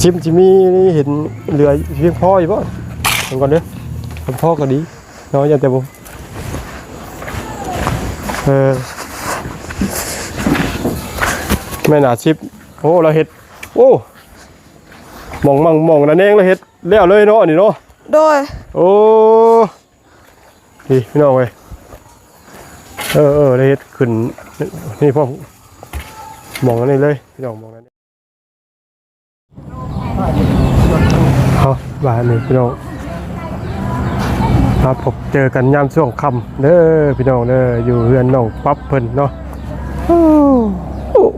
ສິບຊິມີເຫັນເຫຼືອພຽງພໍຢູ່ບໍ່? ເບິ່ງກ່ອນເດີ ພຽງພໍກໍດີເນາະ ຢ່າແຕ່ບໍ່ ເອີ ແມ່ນອາຊີບ ໂອ້ ລາວເຮັດ ໂອ້ ໝ່ອງມັ່ງໝ່ອງນະແນງລາວເຮັດແລ້ວເລີຍເນາະ ອັນນີ້ເນາະ ໂດຍ ໂອ້ ນີ້ພີ່ນ້ອງເອີຍ ເອີໆ ໄດ້ເຮັດຂຶ້ນນີ້ພ້ອມ ໝ່ອງອັນນີ້ເລີຍພີ່ນ້ອງ ໝ່ອງນັ້ນ ເຮົາບາດນີ້ພີ່ນ້ອງ ມາພົບເຈີກັນຍາມຊ່ວງຄ່ຳເດີພີ່ນ້ອງເດີ ຢູ່ເຮືອນນ້ອງປັອບເພິ່ນເນາະ ໂອ້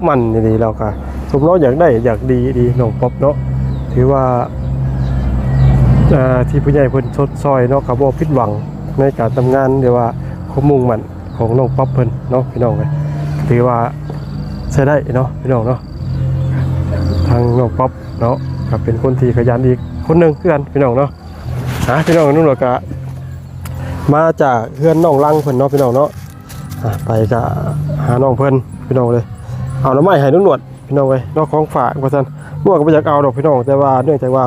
ມັນອີ່ຫຼີ ລາວກະສົມລາວຢາກໄດ້ຢາກດີອີ່ຫຼີ ນ້ອງປັອບເນາະ ຖືວ່າ ເອີ ທີ່ຜູ້ໃຫຍ່ເພິ່ນຊົດຊ່ອຍເນາະ ກະບໍ່ຜິດຫວັງໃນການທຳງານ ຫຼືວ່າຄວາມມຸ່ງໝັ້ນຂອງນ້ອງປັອບເພິ່ນເນາະ ພີ່ນ້ອງເອີຍ ຖືວ່າໃຊ້ໄດ້ເນາະ ພີ່ນ້ອງເນາະ ທາງນ້ອງປັອບເນາະ ກະເປັນຄົນທີ່ຂະຫຍັນອີກຄົນໜຶ່ງຄືກັນ ພີ່ນ້ອງເນາະ ອ່າ ພີ່ນ້ອງ ນຸ່ນກະມາຈາກເຮືອນນ້ອງລັງເພິ່ນເນາະ ພີ່ນ້ອງເນາະ ອ່າ ໄປກະຫານ້ອງເພິ່ນ ພີ່ນ້ອງເອີຍ ເອົາໜໍ່ໄມ້ໃຫ້ລຸງໜວດ ພີ່ນ້ອງເອີຍເນາະ ຂອງຝາກວ່າຊັ້ນ ໜວດກໍບໍ່ຢາກເອົາດອກ ພີ່ນ້ອງ ແຕ່ວ່າເນື່ອງຈາກວ່າ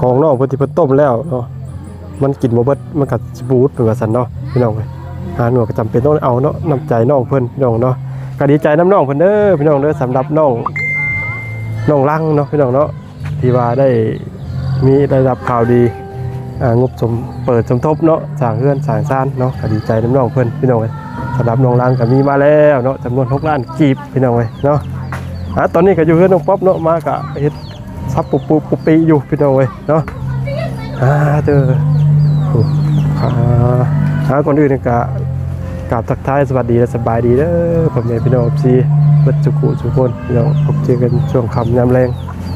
ຂອງນ້ອງເພິ່ນທີ່ເພິ່ນຕົ້ມແລ້ວເນາະ ມັນກິນບໍ່ເບິດ ມັນກໍຊິບູດ ເພິ່ນວ່າຊັ້ນເນາະ ພີ່ນ້ອງເອີຍ ອ່າ ໜວດກໍຈຳເປັນຕ້ອງໄດ້ເອົາເນາະ ນ້ຳໃຈນ້ອງເພິ່ນ ພີ່ນ້ອງເນາະ ກໍດີໃຈນຳນ້ອງເພິ່ນເດີ ພີ່ນ້ອງເດີ ສຳລັບນ້ອງ ນ້ອງລັງເນາະ ພີ່ນ້ອງເນາະ ທີ່ວ່າໄດ້ມີ ໄດ້ຮັບຂ່າວດີ ອ່າ ງົບສົມ ເປີດສົມທົບເນາະ ສ້າງເຮືອນສ້າງຊານເນາະ ກໍດີໃຈນຳນ້ອງເພິ່ນ ພີ່ນ້ອງເອີຍ ສຳລັບນ້ອງລັງກໍມີມາແລ້ວເນາະ ຈຳນວນຫົກລ້ານກີບ ພີ່ນ້ອງເອີຍເນາະ ອ່າ ຕອນນີ້ກໍຢູ່ເຮືອນນ້ອງປັອບເນາະ ມາກໍເຮັດສັບປຸບປຸບປຸບປີຢູ່ ພີ່ນ້ອງເອີຍເນາະ ອ່າ ເດີ ອ່າ ກ່ອນອື່ນກໍກາບທັກທາຍສະຫວັດດີ ແລະ ສະບາຍດີເດີ ພໍ່ແມ່ພີ່ນ້ອງ ເອັຟຊີ ເບິດສູ່ຜູ້ສູ່ຄົນ ພີ່ນ້ອງ ພົບເຈີກັນຊ່ວງຄ່ຳຍາມແລງ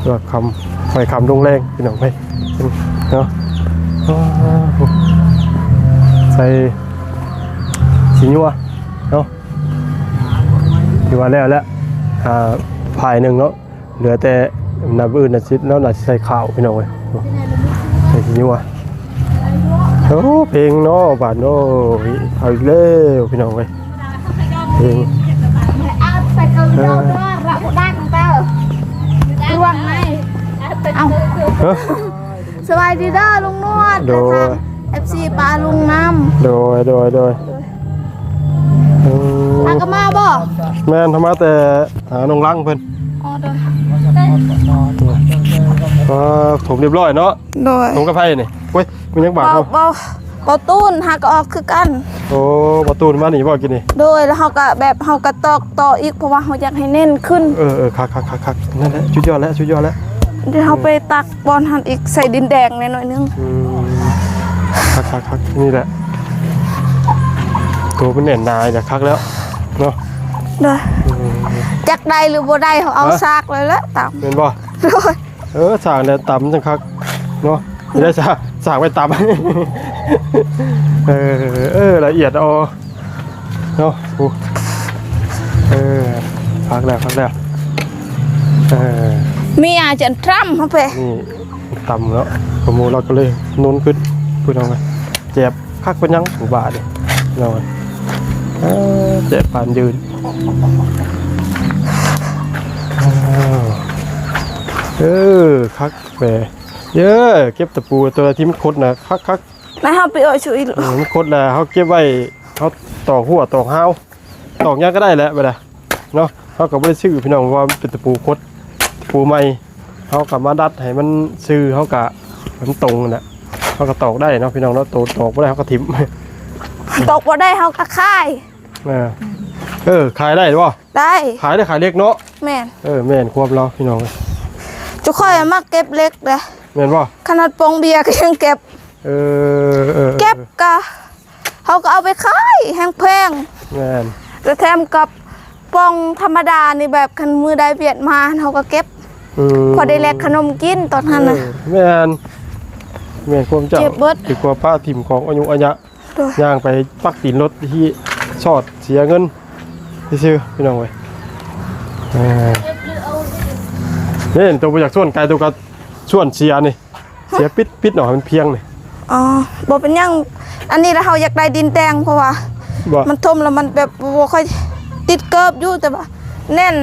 ວ່າຄ່ຳ ໄຟຄ່ຳລົງແລງ ພີ່ນ້ອງເອີຍເນາະ ໃສ່ສີຍົວເນາະ ຖືວ່າແລ້ວແລ້ວ ອ່າ ຝ່າຍໜຶ່ງເນາະ ເຫຼືອແຕ່ນຳອື່ນນະຊິດ ແລ້ວນະຊິໃສ່ຂາວ ພີ່ນ້ອງເອີຍ ໃສ່ສີຍົວ ໂອ້ ເພງເນາະ ບາດ ໂອ້ຍ ເອົາອີກແລ້ວ ພີ່ນ້ອງເອີຍ ເພງ ເອີ ເອົ້າ ຮະ ສະບາຍດີເດີລຸງນວດ ໂດຍ ເອັຟຊີປາລຸງນຳ ໂດຍ ໂດຍ ໂດຍ ເອີ ພາກັນມາບໍ່? ແມ່ນ ເຮົາມາແຕ່ຫານ້ອງລັງເພິ່ນ ອໍ ໂດຍ ເອີ ຖົມຮຽບຮ້ອຍເນາະ ໂດຍ ຖົມກັບໃຜນີ້? ໂອ້ຍ ມີຫຍັງບາດ ເບົາ ເບົາ ເບົາຕູນຫາກໍອອກຄືກັນ ໂອ້ ເບົາຕູນມານີ້ບໍ່ກິນນີ້? ໂດຍ ແລ້ວເຮົາກໍແບບ ເຮົາກໍຕອກຕໍ່ອີກ ເພາະວ່າເຮົາຢາກໃຫ້ແໜ້ນຂຶ້ນ ເອີໆ ຄັກໆໆໆ ນັ້ນແຫຼະ ສຸດຍອດແລ້ວ ສຸດຍອດແລ້ວ ດຽວເຮົາໄປຕັກບ່ອນຫັ້ນອີກ ໃສ່ດິນແດງແດ່ໜ້ອຍໜຶ່ງ ອືມ ຄັກໆໆ ນີ້ແຫຼະ ໂຕມັນແໜ້ນໜາ ຈະຄັກແລ້ວເນາະ ໂດຍ ອືມ ຈັກໄດ້ຫຼືບໍ່ໄດ້ ເຮົາເອົາ ຮະ ສາກເລີຍແຫຼະ ຕຳ ແມ່ນບໍ່? ໂດຍ ເອີ ສາກແລ້ວຕຳຈັ່ງຄັກເນາະ ໄດ້ສາກ ສາກໄວ້ຕຳ ເອີ ເອີ ລະອຽດເອົາ ເນາະ ໂອ້ ເອີ ພັກແລ້ວ ພັກແລ້ວ ເອີ ມີອາຈານທຣຳເຮົາໄປ ນີ້ ຕຳເນາະ ຂະໂມຍເຮົາກໍເລີຍໜູນຂຶ້ນ ພຸ້ນເອົາໄປ ແຈບຄັກປານຫຍັງຜູ້ບ້ານີ້ ເນາະ ເອີ ແຈບປານຢືນ ເອີ ເອີ ຄັກແປ ເອີ ເກັບຕະປູ ຕົວທີ່ມັນຄົດນະ ຄັກໆ ນາຍເຮົາໄປເອົາຊຸອີກ ເອີ ມັນຄົດແລ້ວ ເຮົາເກັບໄວ້ ເຮົາຕອກຮົ້ວຕອກຮາວ ຕອກຫຍັງກໍໄດ້ແຫຼະ ບາດນີ້ເນາະ ເຮົາກໍບໍ່ໄດ້ຊື້ພີ່ນ້ອງ ເພາະວ່າມັນເປັນຕະປູຄົດ ຕະປູໃໝ່ ເຮົາກໍມາດັດໃຫ້ມັນຊື່ ເຮົາກໍໃຫ້ມັນຕົງຫັ້ນແຫຼະ ເຮົາກໍຕອກໄດ້ເນາະພີ່ນ້ອງເນາະ ໂຕຕອກບໍ່ໄດ້ເຮົາກໍຖິ້ມ ຕອກບໍ່ໄດ້ເຮົາກໍຂາຍ ເອີ ເອີ ຂາຍໄດ້ບໍ່? ໄດ້ ຂາຍໄດ້ ຂາຍເຫຼັກເນາະ ແມ່ນ ເອີ ແມ່ນຄວາມລາວພີ່ນ້ອງ ຈຸຂ້ອຍມັກເກັບເຫຼັກເດ້ ແມ່ນບໍ່? ຂະໜາດປ່ອງເບຍກໍຍັງເກັບ ເອີ ເອີ ເກັບກະ ເຮົາກໍເອົາໄປຂາຍແຮງແພງ ແມ່ນ ແລະແຖມກັບປ່ອງທຳມະດານີ້ ແບບຄັນມື້ໃດວຽກມາເຮົາກໍເກັບ ອືມ ພໍໄດ້ແລກຂະໜົມກິນຕອນຫັ້ນນະ ເອີ ແມ່ນ ແມ່ນຄວາມເຈົ້າ ເກັບເບິດ ດີກວ່າປະຖິ້ມຂອງອາຍຸອາຍະ ໂດຍ ຍ່າງໄປປັກຕີນລົດທີ່ຊອດເສຍເງິນຊື່ໆ ພີ່ນ້ອງເອີຍ ເອີ ນີ້ໂຕບໍ່ຢາກຊວນໄກ ໂຕກໍຊວນເສຍນີ້ ເສຍປິດ ປິດເນາະ ໃຫ້ມັນພຽງນີ້ ອໍ ບໍ່ເປັນຫຍັງ ອັນນີ້ລະເຮົາຢາກໄດ້ດິນແດງ ເພາະວ່າມັນຖົມແລ້ວມັນແບບບໍ່ຄ່ອຍຕິດເກີບຢູ່ ແຕ່ວ່າແໜ້ນ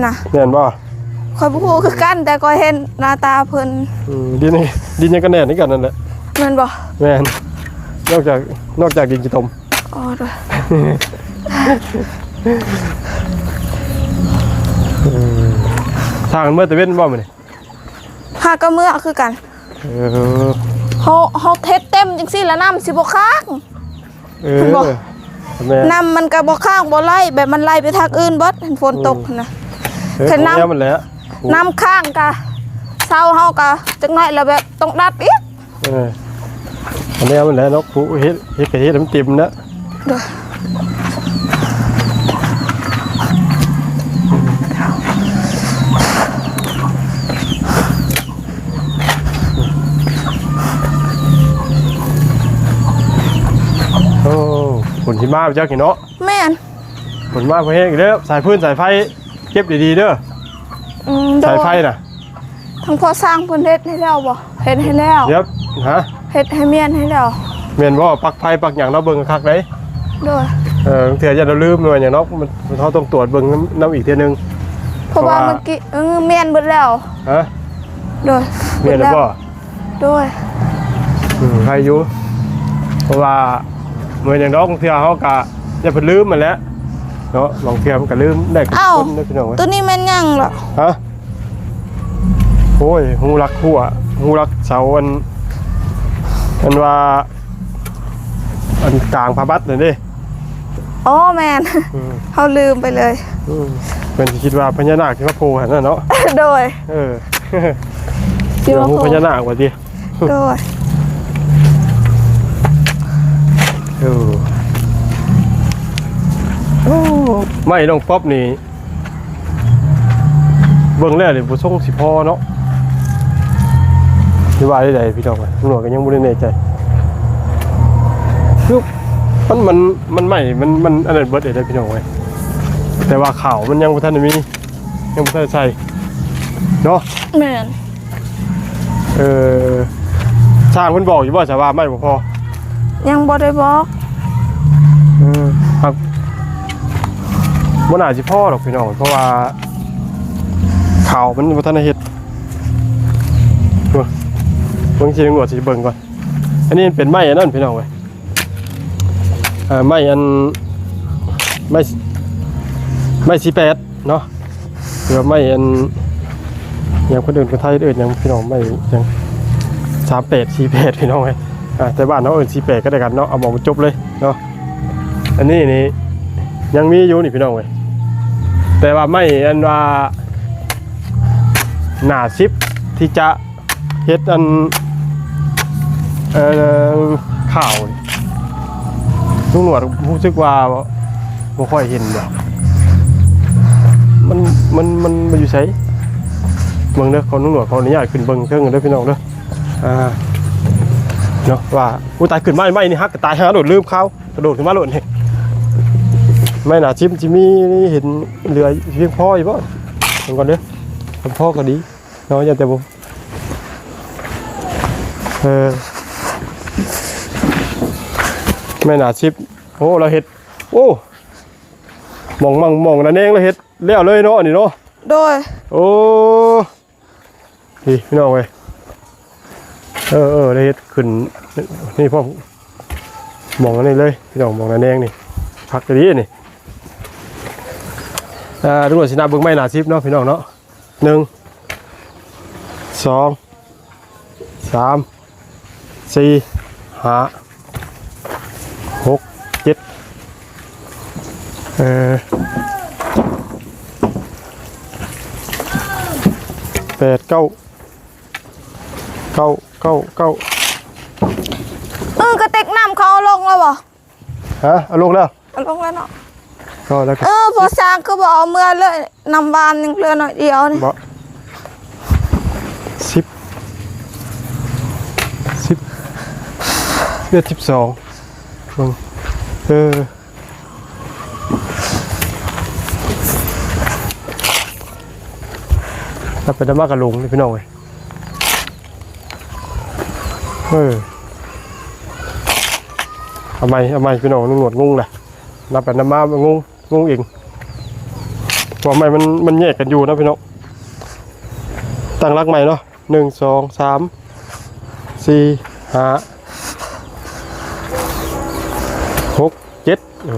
ນະ ແໜ້ນບໍ່? ຂ້ອຍບໍ່ຮູ້ຄືກັນ ແຕ່ຂ້ອຍເຫັນໜ້າຕາເພິ່ນ. ອືມ ດິນ ດິນຫຍັງກໍແໜ້ນຄືກັນນັ້ນແຫຼະ. ແມ່ນບໍ່? ແມ່ນ ນອກຈາກ ນອກຈາກດິນຂີ້ຕົມ. ອໍ ໂດຍ. ເອີ ຊ່າງເມືອແຕ່ເວັນບໍ່ມື້ນີ້? ຫາກໍເມືອຄືກັນ. ເອີ ເຮົາ ເຮົາເຮັດເຕັມຈັ່ງຊີ້ລະ ນ້ຳຊິບໍ່ຄ້າງ. ເອີ ແມ່ນ ນ້ຳມັນກໍບໍ່ຄ້າງບໍ່ໄຫຼ ແບບມັນໄຫຼໄປທາງອື່ນເບິດ ຄັນຝົນຕົກຫັ້ນນະ. ເອີ ຄັນນ້ຳ ແມ່ນແຫຼະ ນ້ຳຄ້າງກະເຊົາ ເຮົາກະຈັກໜ້ອຍລະແບບຕ້ອງດັດອີກ. ເອີ ອັນນີ້ມັນແຫຼະເນາະ ຜູ້ເຮັດ ເຮັດກະເຮັດໃຫ້ມັນເຕັມນະ. ໂດຍ. ໂອ້ ຝົນຊິມາບໍ່ຈັກນີ້ເນາະ. ແມ່ນ ຝົນມາພໍແຮງເດີ ສາຍຟືນສາຍໄຟເກັບດີໆເດີ. ອືມ ໂດຍ. ສາຍໄຟນະ ທາງພໍ່ຊ່າງເພິ່ນເຮັດໃຫ້ແລ້ວບໍ່? ເຮັດໃຫ້ແລ້ວ. ດຽວ ຮະ? ເຮັດໃຫ້ມ້ຽນໃຫ້ແລ້ວ. ແມ່ນບໍ່? ປັກໄຟປັກຫຍັງເນາະ ເບິ່ງຄັກເດ້. ໂດຍ. ເອີ ບາງເທື່ອຢ້ານເຮົາລືມ ຫຼືວ່າຫຍັງເນາະ ມັນ ເຮົາຕ້ອງຕວດເບິ່ງນຳ ນຳອີກເທື່ອໜຶ່ງ ເພາະວ່າ ເພາະວ່າ ເມື່ອກີ້ ເອີ ມ້ຽນເບິດແລ້ວ. ຮະ? ໂດຍ. ແມ່ນແລ້ວບໍ່? ໂດຍ. ອືມ ໃຄຢູ່ ເພາະວ່າເມື່ອຫຍັງດອກ ບາງເທື່ອເຮົາກະຢ່າເພິ່ນລືມຫັ້ນແຫຼະເນາະ ບາງເທື່ອມັນກະລືມໄດ້ ເອົ້າ ຄົນເດ້ພີ່ນ້ອງເອີຍ. ໂຕນີ້ແມ່ນຫຍັງລະ? ຮະ? ໂອ້ຍ ຮູຫຼັກຮົ້ວ ຮູຫຼັກເສົາ ອັນ ອັນວ່າ ອັນກາງຜ້າບັດນັ້ນເດ້. ອໍ ແມ່ນ ອືມ ເຮົາລືມໄປເລີຍ. ອືມ ເພິ່ນຊິຄິດວ່າພະຍານາກຊິມາໂຜ່ຫັ້ນນະເນາະ. ໂດຍ. ເອີ ຊິມາໂຜ່ ເລື່ອງພະຍານາກວ່າຕິ. ໂດຍ. ເອີ ໂອ້ ໄມ້ນ້ອງປັອບນີ້ ເບິ່ງແລ້ວນີ້ບໍ່ຊົງຊິພໍເນາະ ຫຼືວ່າໃດໆ ພີ່ນ້ອງເອີຍ ຕຳຫຼວດກໍຍັງບໍ່ໄດ້ແນ່ໃຈ ຄືມັນ ມັນ ມັນໄມ້ ມັນ ມັນອັນນັ້ນເບິດເດ້ພີ່ນ້ອງເອີຍ ແຕ່ວ່າເຂົ້າມັນຍັງບໍ່ທັນໄດ້ມີ ຍັງບໍ່ທັນໄດ້ໃສ່ເນາະ. ແມ່ນ. ເອີ ຊ່າງເພິ່ນບອກຢູ່ບໍ່ ຊະວ່າໄມ້ບໍ່ພໍ? ຍັງບໍ່ໄດ້ບອກ. ເອີ ຄັບ ບໍ່ໜ້າຊິພໍດອກພີ່ນ້ອງ ເພາະວ່າເຂົ້າມັນບໍ່ທັນໄດ້ເຮັດ. ເບິ່ງ ເບິ່ງຊິ ຕຳຫຼວດຊິເບິ່ງກ່ອນ. ອັນນີ້ເປັນໄມ້ອັນນັ້ນພີ່ນ້ອງເອີຍ ເອີ ໄມ້ອັນ ໄມ້ ໄມ້ສີ່ແປດເນາະ ຫຼືວ່າໄມ້ອັນ ຫຍັງເພິ່ນເອີ້ນ ຄົນໄທເອີ້ນຫຍັງພີ່ນ້ອງ ໄມ້ຫຍັງ ສາມແປດສີ່ແປດ ພີ່ນ້ອງເອີຍ. ອ່າ ແຕ່ບ້ານເຮົາເອີ້ນສີ່ແປດກໍແລ້ວກັນເນາະ ເອົາໝອກມັນຈົບເລີຍເນາະ. ອັນນີ້ນີ້ຍັງມີຢູ່ນີ້ພີ່ນ້ອງເອີຍ ແຕ່ວ່າໄມ້ອັນວ່າໜ້າສິບທີ່ຈະ ເຮັດອັນ ເອີ ຂ່າວນີ້ ລຸງໜວດຮູ້ສຶກວ່າບໍ່ຄ່ອຍເຫັນດອກ ມັນ ມັນ ມັນ ມັນຢູ່ໃສ? ເບິ່ງເດີ ຂອງລຸງໜວດ ຂໍອະນຸຍາດຂຶ້ນເບິ່ງເທິງເດີພີ່ນ້ອງເດີ. ອ່າ ເນາະ ວ່າ ໂອ້ຍ ຕາຍ ຂຶ້ນໄມ້ ໄມ້ນີ້ຫັກ ຕາຍ ຫາໂດດ ລືມຂ່າວ ກະໂດດຂຶ້ນມາໂລດນີ້. ໄມ້ໜ້າສິບຊິມີເຫັນເຫຼືອພຽງພໍຢູ່ບໍ່? ເບິ່ງກ່ອນເດີ ຄັນພໍກໍດີ. ເນາະ ຢ່າແຕ່ບໍ່ ເອີ ແມ່ນອາຊີບ ໂອ້ ລາວເຮັດ ໂອ້ ໝ່ອງມັ່ງ ໝ່ອງນາແນງລາວເຮັດແລ້ວເລີຍເນາະ ອັນນີ້ເນາະ. ໂດຍ ໂອ້ ນີ້ພີ່ນ້ອງເອີຍ ເອີ ເອີ ລາວເຮັດຂຶ້ນນີ້ພ້ອມ ໝ່ອງອັນນີ້ເລີຍພີ່ນ້ອງ ໝ່ອງນາແນງນີ້ ຄັກອີ່ຫຼີນີ້. ອ່າ ຕຳຫຼວດຊິນັບເບິ່ງໄມ້ໜ້າສິບເນາະ ພີ່ນ້ອງເນາະ. ໜຶ່ງ ສອງ ສາມ ສີ່ ຫ້າ ຫົກ ເຈັດ ເອີ ແປດ ເກົ້າ ເກົ້າ ເກົ້າ ເກົ້າ. ເອີ ກະຕິກນ້ຳເຂົາເອົາລົງແລ້ວບໍ່? ຮະ ເອົາລົງແລ້ວ ເອົາລົງແລ້ວເນາະ. ກໍແລ້ວ ເອີ ພໍສ້າງຄືບໍ່ເອົາເມືອເລີຍ ນ້ຳຫວານຍັງເຫຼືອໜ້ອຍດຽວນີ້. ບໍ່ ສິບ ສິບ ເຫຼືອສິບສອງ ເບິ່ງ ເອີ ນັບໄປນັບມາກໍຫຼົງເດ້ພີ່ນ້ອງເອີຍ. ເອີ ເອົາໃໝ່ ເອົາໃໝ່ ພີ່ນ້ອງ ລຸງໜວດງົງແຫຼະ ນັບໄປນັບມາງົງ ງົງເອງ ເພາະວ່າໄມ້ມັນ ມັນແຍກກັນຢູ່ນະພີ່ນ້ອງ. ຕັ້ງຫຼັກໃໝ່ເນາະ ໜຶ່ງ ສອງ ສາມ ສີ່ ຫ້າ ຫົກ ເຈັດ ເອີ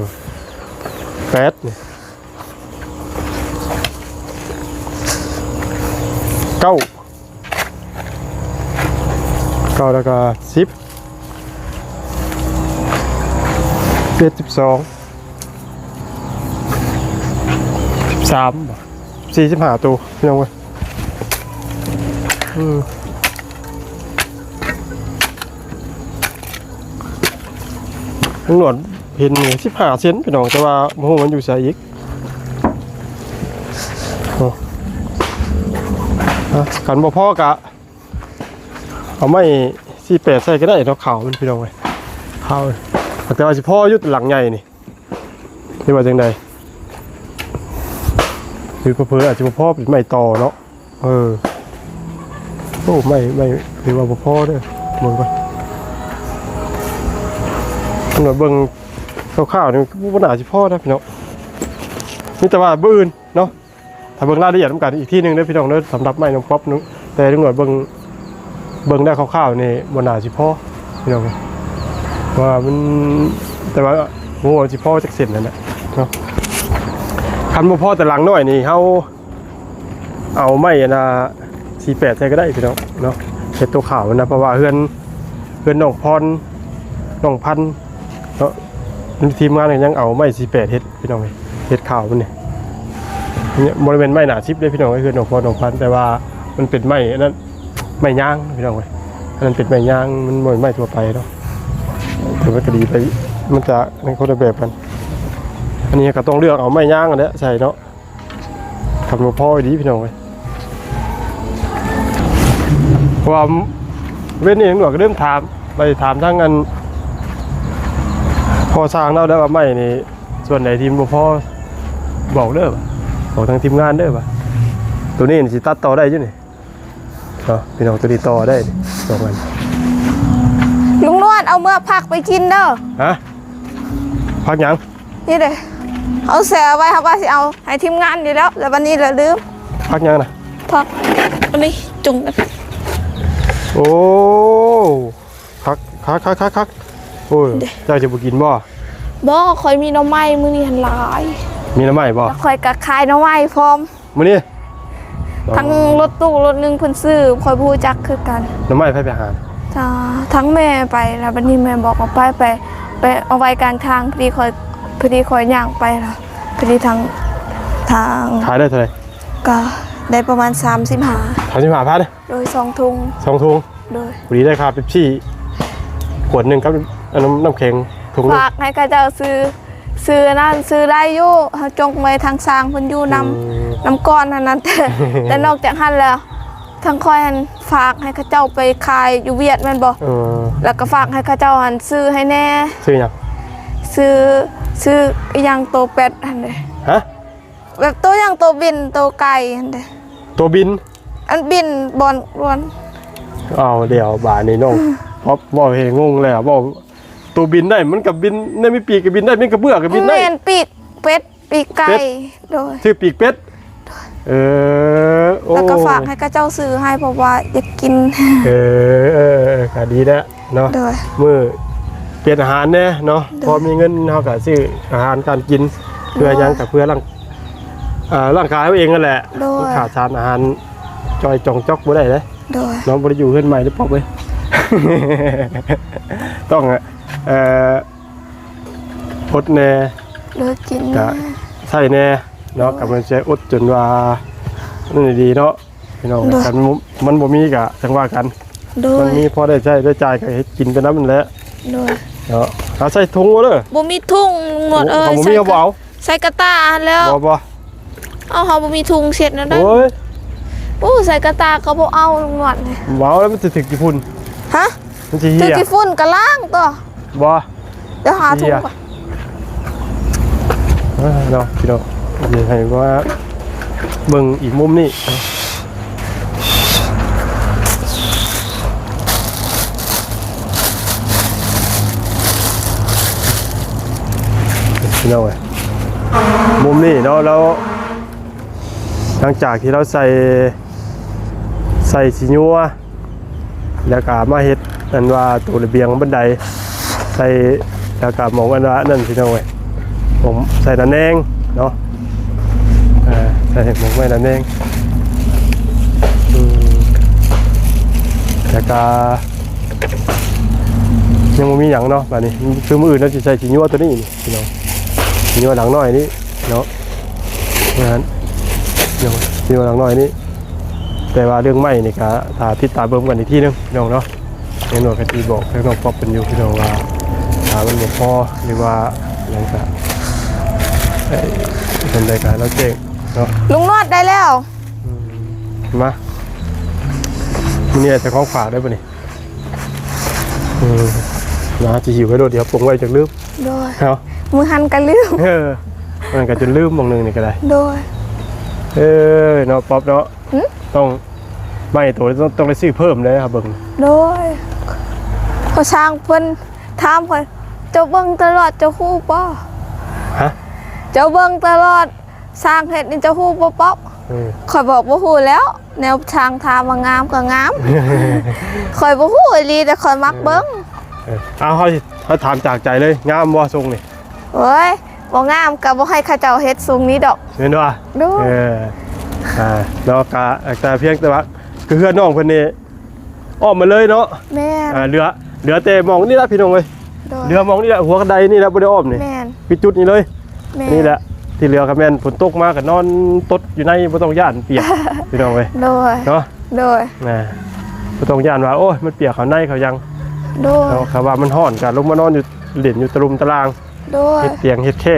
ແປດ ນີ້ ເກົ້າ ເກົ້າ ແລ້ວກໍ ສິບ ສິບເອັດ ສິບສອງ ສິບສາມ ສິບສີ່ ສິບຫ້າໂຕ ພີ່ນ້ອງເອີຍ. ອືມ ລຸງໜວດເຫັນນີ້ ສິບຫ້າເຊັນ ພີ່ນ້ອງ ແຕ່ວ່າບໍ່ຮູ້ມັນຢູ່ໃສອີກ. ໂອ້ ຄັນບໍ່ພໍກະ ເອົາໄມ້ສີ່ແປດໃສ່ກໍໄດ້ເນາະ ຂາວມັນ ພີ່ນ້ອງເອີຍ ຂາວ. ແຕ່ວ່າຊິພໍຢູ່ຫຼັງໃຫຍ່ນີ້ ຫຼືວ່າຈັ່ງໃດ? ຫຼືເຜີໆອາດຈະບໍ່ພໍເປັນໄມ້ຕໍ່ເນາະ. ເອີ ໂອ້ ໄມ້ ໄມ້ຖືວ່າບໍ່ພໍເດີ ເບິ່ງກ່ອນ. ເບິ່ງຄ່າວໆນີ້ບໍ່ໜ້າຊິພໍນະ ພີ່ນ້ອງ. ມີແຕ່ວ່າມື້ອື່ນເນາະ ຖ້າເບິ່ງລາຍລະອຽດນຳກັນອີກທີໜຶ່ງເດີພີ່ນ້ອງເດີ ສຳລັບໄມ້ນ້ອງປັອບ. ແຕ່ລຸງໜວດເບິ່ງ ເບິ່ງໄດ້ຄ່າວໆນີ້ບໍ່ໜ້າຊິພໍພີ່ນ້ອງ ວ່າມັນ ແຕ່ວ່າບໍ່ຮູ້ວ່າຊິພໍຈັກເສັ້ນນັ້ນແຫຼະເນາະ. ຄັນບໍ່ພໍແຕ່ຫຼັງນ້ອຍນີ້ ເຮົາເອົາໄມ້ອັນນ່າສີ່ແປດໃສ່ກໍໄດ້ພີ່ນ້ອງເນາະ ເຮັດຕົວຂາວນະ. ເພາະວ່າເຮືອນ ເຮືອນນ້ອງພອນ ນ້ອງພັນເນາະ ທີມງານກໍຍັງເອົາໄມ້ສີ່ແປດເຮັດ ພີ່ນ້ອງເອີຍ ເຮັດຂາວມັນນີ້. ນີ້ບໍ່ໄດ້ແມ່ນໄມ້ໜ້າສິບເດ້ພີ່ນ້ອງເອີຍ ເຮືອນນ້ອງພອນ ນ້ອງພັນ ແຕ່ວ່າມັນເປັນໄມ້ອັນນັ້ນ ໄມ້ຍາງພີ່ນ້ອງເອີຍ. ອັນນັ້ນເປັນໄມ້ຍາງ ມັນບໍ່ແມ່ນໄມ້ທົ່ວໄປເນາະ. ແຕ່ມັນກໍດີໄປ ມັນຈະໃນຄົນລະແບບກັນ. ອັນນີ້ກໍຕ້ອງເລືອກເອົາໄມ້ຍາງຫັ້ນແຫຼະໃສ່ເນາະ ຄັນບໍ່ພໍອີ່ຫຼີພີ່ນ້ອງເອີຍ. ເພາະວ່າເວັນນີ້ໜວດກໍລືມຖາມ ໄປຖາມທາງອັນ ພໍ່ຊ່າງລາວໄດ້ວ່າໄມ້ນີ້ ສ່ວນໃດທີ່ມັນບໍ່ພໍ ບອກເດີ ບອກທາງທີມງານເດີວ່າ ໂຕນີ້ຊິຕັດຕໍ່ໄດ້ຢູ່ນີ້ເນາະ ພີ່ນ້ອງ. ໂຕນີ້ຕໍ່ໄດ້ສອງອັນ. ລຸງນວດ ເອົາເມືອຜັກໄປກິນເດີ. ຮະ? ຜັກຫຍັງ? ນີ້ເດ້ ເອົາແຊ່ໄວ້ ເຮົາວ່າຊິເອົາໃຫ້ທີມງານຢູ່ແລ້ວ ແລ້ວບັດນີ້ລະລືມ. ຜັກຫຍັງນະ? ຜັກອັນນີ້ ຈຸ່ມກັນ. ໂອ້ ຄັກ ຄັກ ຄັກ ຄັກ ຄັກ. ໂອ້ຍ ເຈົ້າຈະບໍ່ກິນບໍ່? ບໍ່ ຂ້ອຍມີໜໍ່ໄມ້ ມື້ນີ້ຫັ້ນຫຼາຍ. ມີໜໍ່ໄມ້ບໍ່? ແລ້ວຂ້ອຍກໍຂາຍໜໍ່ໄມ້ພ້ອມ. ມື້ນີ້ ທັງລົດຕູ້ລົດໜຶ່ງເພິ່ນຊື້ ຂ້ອຍບໍ່ຮູ້ຈັກຄືກັນ. ໜໍ່ໄມ້ໃຜໄປຫາ? ທາງແມ່ໄປ ແລ້ວບັດນີ້ແມ່ບອກວ່າໄປ ໄປ ໄປເອົາໄວ້ກາງທາງ. ພໍດີຂ້ອຍ ພໍດີຂ້ອຍຍ່າງໄປ ແລ້ວພໍດີທາງ ທາງ ຂາຍໄດ້ເທົ່າໃດ? ກໍໄດ້ປະມານສາມສິບຫ້າ ສາມສິບຫ້າພັນ. ໂດຍ ສອງຖົງ ສອງຖົງ. ໂດຍ ພໍດີໄດ້ຄ່າເປັບຊີຂວດໜຶ່ງກັບ ອັນ ນ້ຳ ນ້ຳແຂງຖົງໜຶ່ງ. ຝາກໃຫ້ເຂົາເຈົ້າຊື້ ຊື້ອັນນັ້ນ ຊື້ໄດ້ຢູ່ ເຮົາຈົ່ງໄວ້ທາງຊ່າງເພິ່ນຢູ່ນຳ ອືມ ນຳກ່ອນຫັ້ນນະ. ແຕ່ ແຕ່ນອກຈາກຫັ້ນແລ້ວ ທາງຂ້ອຍຫັ້ນຝາກໃຫ້ເຂົາເຈົ້າໄປຂາຍຢູ່ຫວຽດແມ່ນບໍ່? ເອີ ແລ້ວກໍຝາກໃຫ້ເຂົາເຈົ້າຫັ້ນຊື້ໃຫ້ແດ່. ຊື້ຫຍັງ? ຊື້ ຊື້ອີ່ຫຍັງໂຕແປັດຫັ້ນເດ້. ຮະ? ແບບໂຕຫຍັງ ໂຕບິນ ໂຕໄກ່ຫັ້ນເດ້. ໂຕບິນ? ອັນບິນບ່ອນ ບ່ອນ ເອົາແລ້ວບາດນີ້ນ້ອງ ອືມ ເວົ້າໃຫ້ງົງແລ້ວ. ເວົ້າໂຕບິນໄດ້ ມັນກໍບິນໄດ້ ມີປີກກໍບິນໄດ້ ມີກະເບື້ອກໍບິນໄດ້. ແມ່ນ ປີກເປັດ ປີກໄກ່. ເປັດ ໂດຍ ຊື່ປີກເປັດ. ໂດຍ ເອີ ໂອ້ ແລ້ວກໍຝາກໃຫ້ເຂົາເຈົ້າຊື້ໃຫ້ ເພາະວ່າຢາກກິນ. ເອີ ເອີ ເອີ ກໍດີແລ້ວເນາະ. ໂດຍ ມື້ປ່ຽນອາຫານແດ່ເນາະ. ໂດຍ ພໍມີເງິນເຮົາກໍຊື້ອາຫານການກິນ ໂດຍ ເພື່ອຫຍັງ ກໍເພື່ອຮ່າງ ເອີ ຮ່າງກາຍເຮົາເອງນັ້ນແຫຼະ. ໂດຍ ມັນຂາດສານອາຫານຈ່ອຍຈ່ອງຈອກບໍ່ໄດ້ເດ້. ໂດຍ ເນາະ ບໍ່ໄດ້ຢູ່ເຮືອນໃໝ່ເດ້ ປອບເອີຍ. ຕ້ອງ ເອີ ອົດແດ່ ໂດຍ ກິນ ກະ ແດ່ ໃຊ້ແດ່ເນາະ. ໂດຍ ກໍມັນຈະອົດຈົນວ່ານັ້ນດີເນາະ ພີ່ນ້ອງ. ໂດຍ ຄັນມັນບໍ່ມີກະຈັ່ງວ່າກັນ. ໂດຍ ມັນມີພໍໄດ້ໃຊ້ໄດ້ຈ່າຍ ກໍເຮັດກິນໄປນຳນັ້ນແຫຼະ. ໂດຍ ເນາະ. ເອົາໃສ່ຖົງເດີ. ບໍ່ມີຖົງ ລຸງໜວດເອີຍ. ບໍ່ມີ ເອົາບໍ່ເອົາ ໃສ່ກະຕ່າຫັ້ນແລ້ວ. ບໍ່ ບໍ່ ເອົາ ເຮົາບໍ່ມີຖົງເຊັດນັ້ນໄດ. ໂອ້ຍ ໂອ້ ໃສ່ກະຕ່າກໍບໍ່ເອົາ ລຸງໜວດ. ເອົາແລ້ວມັນຊິຖືກຂີ້ຝຸ່ນ. ຮະ? ມັນຊິເຫຍ. ຖືກຂີ້ຝຸ່ນກໍລ້າງຕົວະ. ບໍ່ ດຽວຫາຖົງກ່ອນ. ເອີ ເນາະ ພີ່ນ້ອງ ດຽວໃຫ້ວ່າເບິ່ງອີກມຸມນີ້ ພີ່ນ້ອງເອີຍ. ມຸມນີ້ເນາະ ແລ້ວ ຫຼັງຈາກທີ່ລາວໃສ່ ໃສ່ສີຍົວ ແລ້ວກໍມາເຮັດອັນວ່າໂຕລະບຽງບັນໄດໃສ່ ແລ້ວກໍໝ່ອງອັນວ່ານັ້ນພີ່ນ້ອງເອີຍ ໝ່ອງໃສ່ຕາແໜ່ງເນາະ ເອີ ໃສ່ໝ່ອງໄວ້ຕາແໜ່ງ ອືມ ແລ້ວກໍຍັງບໍ່ມີຫຍັງເນາະ ບາດນີ້ຄືມື້ອື່ນເຮົາຊິໃສ່ສີຍົວໂຕນີ້ນີ້ພີ່ນ້ອງ ສີຍົວຫຼັງນ້ອຍນີ້ເນາະ ນັ້ນ ສີຍົວຫຼັງນ້ອຍນີ້ ແຕ່ວ່າເລື່ອງໄມ້ນີ້ກະຖ້າຕິດຕາມເບິ່ງກັນອີກທີໜຶ່ງພີ່ນ້ອງເນາະ ເຫັນວ່າກະຊິບອກທາງນ້ອງປັອບເພິ່ນຢູ່ພີ່ນ້ອງວ່າ ຖ້າມັນບໍ່ພໍ ຫຼືວ່າຫຍັງກະ ເອີ ເພິ່ນໄດ້ກະລາວແຈ້ງເນາະ ລຸງນວດໄດ້ແລ້ວ ອືມ ມາ ມື້ນີ້ເອົາແຕ່ຂອງຝາກເດີບັດນີ້ ອືມ ມາ ຊິຫິວໄວ້ໂລດ ດຽວປົງໄວ້ຈັກລືມ ໂດຍ ເນາະ ມື້ຫັ້ນກະລືມ ເອີ ມັນກະຈົນລືມໝ່ອງໜຶ່ງນີ້ກະໄດ້ ໂດຍ ເອີ ເນາະ ປັອບເນາະ ຫື? ຕ້ອງ ໄມ້ໂຕນີ້ຕ້ອງ ຕ້ອງໄດ້ຊື້ເພີ່ມເດ້ ຫາເບິ່ງ ໂດຍ ເພາະຊ່າງເພິ່ນຖາມຂ້ອຍ ເຈົ້າເບິ່ງຕະຫຼອດ ເຈົ້າຮູ້ບໍ່? ຮະ? ເຈົ້າເບິ່ງຕະຫຼອດ ຊ່າງເຮັດນີ້ເຈົ້າຮູ້ບໍ່ ປັອບ? ເອີ ຂ້ອຍບອກບໍ່ຮູ້ແລ້ວ ແນວຊ່າງຖາມວ່າງາມກໍງາມ ຂ້ອຍບໍ່ຮູ້ອີ່ຫຼີ ແຕ່ຂ້ອຍມັກເບິ່ງ ເອີ ເອົາ ເຮົາ ເຮົາຖາມຈາກໃຈເລີຍ ງາມບໍ່ຊົງນີ້? ໂອ້ຍ ບໍ່ງາມກໍບໍ່ໃຫ້ເຂົາເຈົ້າເຮັດຊົງນີ້ດອກ ແມ່ນບໍ່? ໂດຍ ເອີ ອ່າ ເນາະ ກະ ແຕ່ພຽງແຕ່ວ່າ ຄືເຮືອນນ້ອງເພິ່ນນີ້ອ້ອມໝົດເລີຍເນາະ ແມ່ນ ອ່າ ເຫຼືອ ເຫຼືອແຕ່ໝ່ອງນີ້ລະພີ່ນ້ອງເອີຍ ໂດຍ ເຫຼືອໝ່ອງນີ້ລະ ຫົວກະໄດນີ້ລະ ບໍ່ໄດ້ອ້ອມນີ້ ແມ່ນ ປິດຈຸດນີ້ເລີຍ ແມ່ນ ນີ້ແຫຼະ ທີ່ເຫຼືອກໍແມ່ນຝົນຕົກມາກໍນອນຕົດຢູ່ໃນ ບໍ່ຕ້ອງຢ້ານປຽກ ພີ່ນ້ອງເອີຍ ໂດຍ ເນາະ ໂດຍ ນະ ບໍ່ຕ້ອງຢ້ານວ່າ ໂອ້ຍ ມັນປຽກເຂົ້າໃນເຂົ້າຫຍັງ ໂດຍ ເນາະ ຖ້າວ່າມັນຮ້ອນກໍລົງມານອນຢູ່ ຫຼິ້ນຢູ່ຕະລຸ່ມຕະລ່າງ ໂດຍ ເຮັດຕຽງເຮັດແຄ່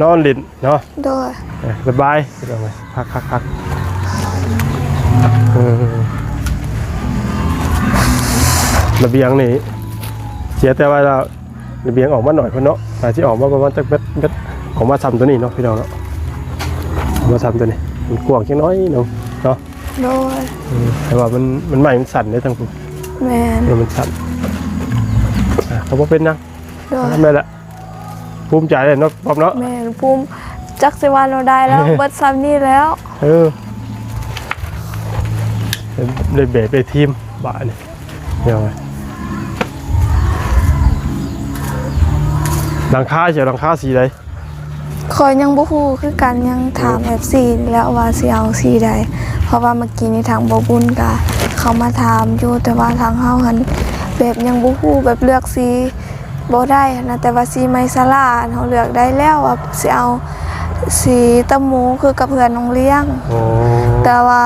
ນອນຫຼິ້ນເນາະ ໂດຍ ເອີ ສະບາຍ ພັກໆໆ ເອີ ລະບຽງນີ້ ເສຍແຕ່ວ່າລະບຽງອອກມາໜ້ອຍພຸ້ນເນາະ ອາດຊິອອກມາປະມານຈັກແມັດ ແມັດ ອອກມາຊ່ຳໂຕນີ້ເນາະ ພີ່ນ້ອງເນາະ ອອກມາຊ່ຳໂຕນີ້ ມັນກວ້າງຈັກໜ້ອຍໜຶ່ງເນາະ ໂດຍ ເອີ ແຕ່ວ່າມັນ ມັນໄມ້ມັນສັ້ນເດ້ທາງພຸ້ນ ແມ່ນ ເອີ ມັນສັ້ນ ອ່າ ກໍບໍ່ເປັນຫຍັງ ໂດຍ ແມ່ນລະ ພູມໃຈເນາະ ປັອບເນາະ ແມ່ນ ພູມ ຈັກຊິວ່າແນວໃດແລ້ວ ເບິດຊ່ຳນີ້ແລ້ວ ເອີ ໄດ້ແບບໄດ້ທີມບາດນີ້ ເອີ ຫຼັງຄາ ຊິເອົາຫຼັງຄາສີໃດ? ຂ້ອຍຍັງບໍ່ຮູ້ຄືກັນ ຍັງຖາມ ເອີ ເອັຟຊີ ນີ້ແຫຼະວ່າຊິເອົາສີໃດ ເພາະວ່າເມື່ອກີ້ນີ້ທາງບໍ່ບຸນກະເຂົ້າມາຖາມຢູ່ ແຕ່ວ່າທາງເຮົາຫັ້ນແບບຍັງບໍ່ຮູ້ ແບບເລືອກສີບໍ່ໄດ້ຫັ້ນນະ ແຕ່ວ່າສີໄມ້ສາລາຫັ້ນເຮົາເລືອກໄດ້ແລ້ວວ່າຊິເອົາສີຕະໝູຄືກັບເຮືອນນ້ອງລ້ຽງ ໂອ້ ແຕ່ວ່າ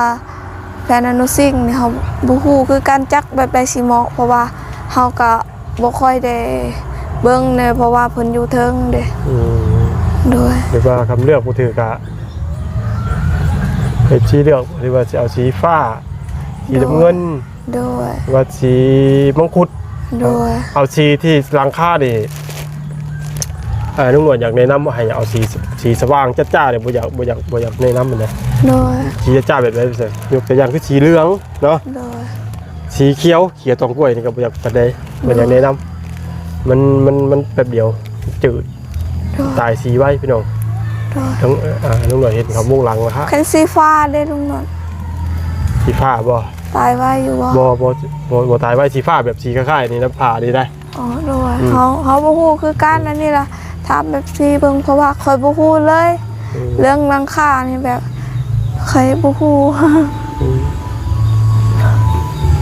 ແຜ່ນອະນຸຊິງນີ້ເຮົາບໍ່ຮູ້ຄືກັນ ຈັກແບບໃດຊິເໝາະ ເພາະວ່າເຮົາກະ ບໍ່ຄ່ອຍໄດ້ເບິ່ງແດ່ ເພາະວ່າເພິ່ນຢູ່ເທິງເດ້ ອືມ ໂດຍ ແບບວ່າຄຳເລືອກບໍ່ຖືກກະ ເອັຟຊີ ເລືອກ ຫຼືວ່າຊິເອົາສີຟ້າ ສີ ໂດຍ ນ້ຳເງິນ ໂດຍ ຫຼືວ່າສີມັງຄຸດ ໂດຍ ເອົາສີທີ່ຫຼັງຄານີ້ ເອີ ລຸງໜວດຢາກແນະນຳໃຫ້ເອົາສີ ສີສະຫວ່າງຈ້າໆເດ້ ບໍ່ຢາກ ບໍ່ຢາກ ບໍ່ຢາກແນະນຳປານໃດ ໂດຍ ສີຈ້າໆແບບໃດ ຍົກຕົວຢ່າງຄືສີເຫຼືອງເນາະ ໂດຍ ສີຂຽວ ເຂຍຕອງກ້ວຍນີ້ກໍບໍ່ຢາກປານໃດ ບໍ່ຢາກແນະນຳ ມັນ ມັນ ມັນແປັບດຽວຈືດ ໂດຍ ຕາຍສີໄວພີ່ນ້ອງ ໂດຍ ທັງ ເອີ ລຸງໜວດເຫັນເຂົາມຸງຫຼັງລະ ຄັນສີຟ້າເດ້ລຸງໜວດ ສີຟ້າບໍ່? ຕາຍໄວຢູ່ບໍ່? ບໍ່ ບໍ່ ບໍ່ ບໍ່ຕາຍໄວ ສີຟ້າແບບສີຄ້າຍໆນີ້ນະ ຜ້ານີ້ໄດ໋ ອໍ ໂດຍ ອືມ ເຮົາ ເຮົາບໍ່ຮູ້ຄືກັນ ອັນນີ້ລະ ຖາມແບບສີເບິ່ງ ເພາະວ່າຂ້ອຍບໍ່ຮູ້ເລີຍ ອືມ ເລື່ອງຫຼັງຄານີ້ແບບຂ້ອຍບໍ່ຮູ້ ອືມ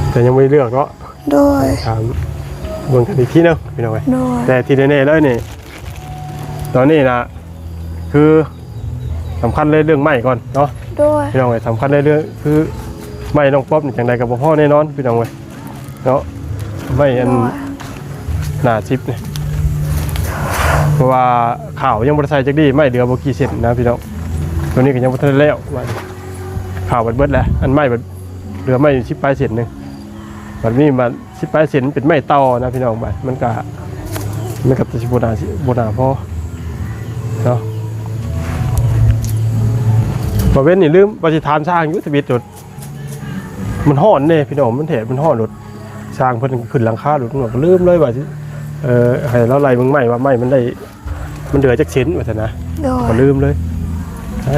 ແຕ່ຍັງບໍ່ໄດ້ເລືອກເນາະ ໂດຍ ຖາມເບິ່ງກັນອີກທີໜຶ່ງພີ່ນ້ອງເອີຍ ໂດຍ ແຕ່ທີ່ແນ່ໆເລີຍນີ້ ຕອນນີ້ນະ ຄືສຳຄັນເລີຍເລື່ອງໄມ້ກ່ອນເນາະ ໂດຍ ພີ່ນ້ອງເອີຍ ສຳຄັນເລີຍເລື່ອງ ຄືໄມ້ນ້ອງປັອບນີ້ ຈັ່ງໃດກໍບໍ່ພໍແນ່ນອນພີ່ນ້ອງເອີຍເນາະ ໄມ້ອັນ ໂດຍ ໜ້າສິບນີ້ ເພາະວ່າຂາວຍັງບໍ່ໄດ້ໃສ່ຈັກດີ້ ໄມ້ເຫຼືອບໍ່ກີ່ເສັ້ນນະພີ່ນ້ອງ ໂຕນີ້ກໍຍັງບໍ່ທັນໄດ້ແລ້ວ ຂາວເບິດໆແຫຼະ ອັນໄມ້ເບິດ ເຫຼືອໄມ້ສິບປາຍເສັ້ນໜຶ່ງ ບັດນີ້ມາ ສິບປາຍເຊັນເປັນໄມ້ເຕົ່ານະພີ່ນ້ອງ ບາດມັນກະ ມັນກະຊິບໍ່ໜາ ບໍ່ໜາພໍເນາະ ບາເວັນນີ້ລືມວ່າຊິຖາມຊ່າງຢູ່ ທຳອິດໂດດ ມັນຮ້ອນເດ້ພີ່ນ້ອງ ມັນແດດມັນຮ້ອນໂດດ ຊ່າງເພິ່ນຂຶ້ນຫຼັງຄາໂດດ ກໍລືມເລີຍວ່າຊິ ເອີ ໃຫ້ລາວໄລ່ເບິ່ງໄມ້ວ່າໄມ້ມັນໄດ້ ມັນເຫຼືອຈັກເຊັນວ່າຊັ້ນນະ ໂດຍ ກໍລືມເລີຍ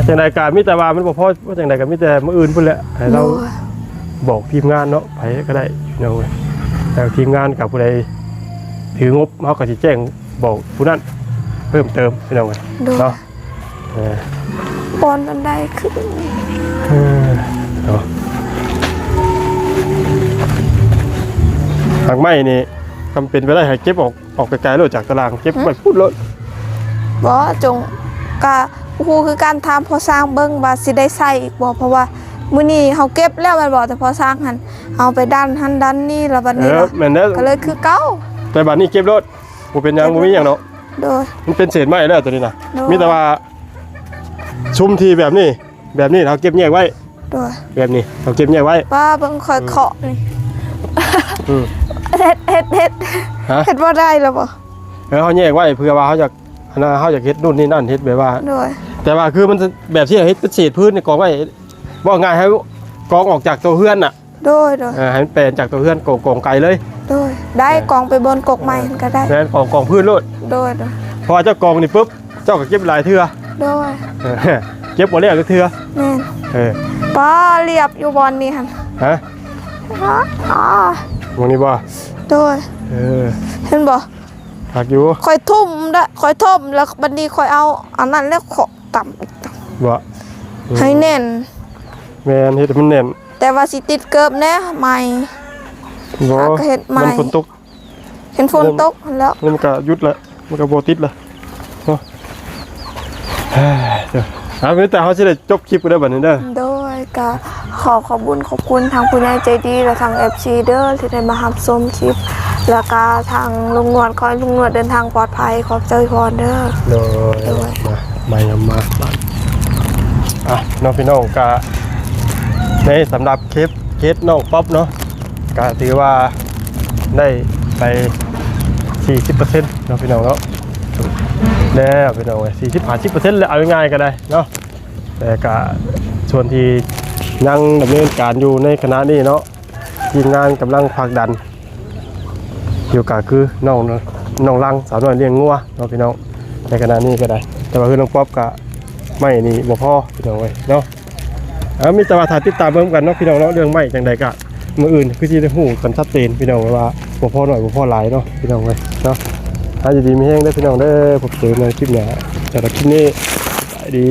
ຈັ່ງໃດກໍມີແຕ່ວ່າມັນບໍ່ພໍ ຈັ່ງໃດກໍມີແຕ່ມື້ອື່ນພຸ້ນແຫຼະ ໃຫ້ລາວ ໂດຍ ບອກທີມງານເນາະ ໃຜກໍໄດ້ພີ່ນ້ອງເອີຍ. ແລ້ວທີມງານກັບຜູ້ໃດຖືງົບ ເຮົາກໍຊິແຈ້ງບອກຜູ້ນັ້ນເພີ່ມເຕີມພີ່ນ້ອງເອີຍ ໂດຍ ເນາະ. ເອີ ບ່ອນອັນໃດຄື ເອີ ເນາະ ຫາກໄມ້ນີ້ ຄັນເປັນໄປໄດ້ໃຫ້ເກັບອອກ ອອກໄກໆໂລດຈາກຕາລາງ ເກັບໄວ້ພຸ້ນໂລດ. ບໍ່ ຈົງ ກະບໍ່ຮູ້ຄືກັນ ຖາມພໍ່ຊ່າງເບິ່ງວ່າຊິໄດ້ໃຊ້ອີກບໍ່ ເພາະວ່າມື້ນີ້ເຮົາເກັບແລ້ວແມ່ນບໍ່ ແຕ່ພໍ່ຊ່າງຫັ້ນເອົາໄປດັນຫັ້ນດັນນີ້ ແລ້ວບັດນີ້ ເອີ ລະ ແມ່ນແລ້ວ ກໍເລີຍຄືເກົ່າ. ແຕ່ບັດນີ້ເກັບໂລດ ບໍ່ເປັນຫຍັງ ເກັບ ບໍ່ມີຫຍັງດອກ. ໂດຍ ມັນເປັນເສດໄມ້ແລ້ວຕົວນີ້ນະ. ໂດຍ ມີແຕ່ວ່າຊຸມທີ່ແບບນີ້ ແບບນີ້ເຮົາເກັບແຍກໄວ້. ໂດຍ ແບບນີ້ເຮົາເກັບແຍກໄວ້. ປ້າເບິ່ງຂ້ອຍເຄາະນີ້ ອືມ ເຮັດ ເຮັດ ເຮັດ ຮະ ເຮັດບໍ່ໄດ້ລະບໍ່? ເອີ ເຮົາແຍກໄວ້ເພື່ອວ່າເຮົາຢາກ ອັນນັ້ນ ເຮົາຢາກເຮັດນູ້ນນີ້ນັ້ນ ເຮັດແບບວ່າ ໂດຍ ແຕ່ວ່າຄືມັນແບບທີ່ເຮັດເປັນເສດພື້ນນີ້ ກອງໄວ້ ເວົ້າງ່າຍໃຫ້ກອງອອກຈາກໂຕເຮືອນນະ. ໂດຍ ໂດຍ ເອີ ໃຫ້ມັນແປນຈາກໂຕເຮືອນ ກອງ ກອງໄກເລີຍ. ໂດຍ ໄດ້ ເອີ ກອງໄປບ່ອນກົກໄມ້ຫັ້ນກໍໄດ້. ແມ່ນ ກອງ ກອງພື້ນໂລດ. ໂດຍ ໂດຍ ເພາະວ່າເຈົ້າກອງນີ້ປຶບ ເຈົ້າກໍເກັບຫຼາຍເທື່ອ. ໂດຍ ເອີ ເກັບບໍ່ແລ້ວຈັກເທື່ອ. ແມ່ນ ເອີ ປ້າລຽບຢູ່ບ່ອນນີ້ຫັ້ນ. ຮະ ອໍ ໝ່ອງນີ້ບໍ່? ໂດຍ ເອີ ເຫັນບໍ່? ຄັກຢູ່ ຂ້ອຍທຸ່ມເດ້ ຂ້ອຍຖົມ ແລ້ວບັດນີ້ຂ້ອຍເອົາອັນນັ້ນ ແລ້ວເຄາະຕ່ຳອີກ ບໍ່? ອືມ ໃຫ້ແໜ້ນ. ແມ່ນ ເຮັດໃຫ້ມັນແໜ້ນ. ແຕ່ວ່າຊິຕິດເກີບແດ່ ໄມ້ ບໍ່ ຫາກໍເຮັດໃໝ່ ມັນຝົນຕົກ ເຫັນຝົນຕົກຫັ້ນແຫຼ້ວ ມັນກໍຢຸດລະ ມັນກໍບໍ່ຕິດລະເນາະ. ເອີ ເອົາ ມີແຕ່ເຮົາຊິໄດ້ຈົບຄລິບໄປເດີບັດນີ້ເດີ. ໂດຍ ກໍຂໍຂອບບຸນຂອບຄຸນທາງຜູ້ໃຫຍ່ໃຈດີ ແລະ ທາງ ເອັຟຊີ ເດີ ທີ່ໄດ້ມາຮັບຊົມຄລິບ ແລ້ວກໍທາງລຸງນວດ ຂໍໃຫ້ລຸງນວດເດີນທາງປອດໄພ ຂອບໃຈພອນເດີ. ໂດຍ ໂດຍ ມາ ມາ ມາ ມາ ອ່ະ ເນາະ ພີ່ນ້ອງ ກະໃນສຳລັບຄລິບເຮັດນ້ອງປັອບເນາະ ກະຖືວ່າໄດ້ໄປສີ່ສິບເປີເຊັນເນາະ ພີ່ນ້ອງເນາະ. ແລ້ວ ພີ່ນ້ອງເອີຍ ສີ່ສິບ ຫ້າສິບເປີເຊັນແລ້ວ ເອົາງ່າຍໆກໍໄດ້ເນາະ. ແຕ່ກະສ່ວນທີ່ຍັງດຳເນີນການຢູ່ໃນຂະນະນີ້ເນາະ ທີມງານກຳລັງຜັກດັນຢູ່ ກໍຄືນ້ອງ ນ້ອງລັງ ສາວນ້ອຍລ້ຽງງົວເນາະ ພີ່ນ້ອງ ໃນຂະນະນີ້ກໍໄດ້. ແຕ່ວ່າຄືນ້ອງປັອບກະໄມ້ນີ້ບໍ່ພໍ ພີ່ນ້ອງເອີຍເນາະ. ເອົາ ມີແຕ່ວ່າຖ້າຕິດຕາມເບິ່ງກັນເນາະ ພີ່ນ້ອງເນາະ ເລື່ອງໄມ້ຈັ່ງໃດກະມື້ອື່ນຄືຊິໄດ້ຮູ້ກັນຊັດເຈນ ພີ່ນ້ອງ ວ່າບໍ່ພໍໜ້ອຍບໍ່ພໍຫຼາຍເນາະ ພີ່ນ້ອງເອີຍເນາະ. ຫາຢູ່ດີມີແຮງເດີ ພີ່ນ້ອງເດີ ພົບເຈີໃນຄລິບໜ້າ. ສຳລັບຄລິບນີ້ ສະບາຍດີ.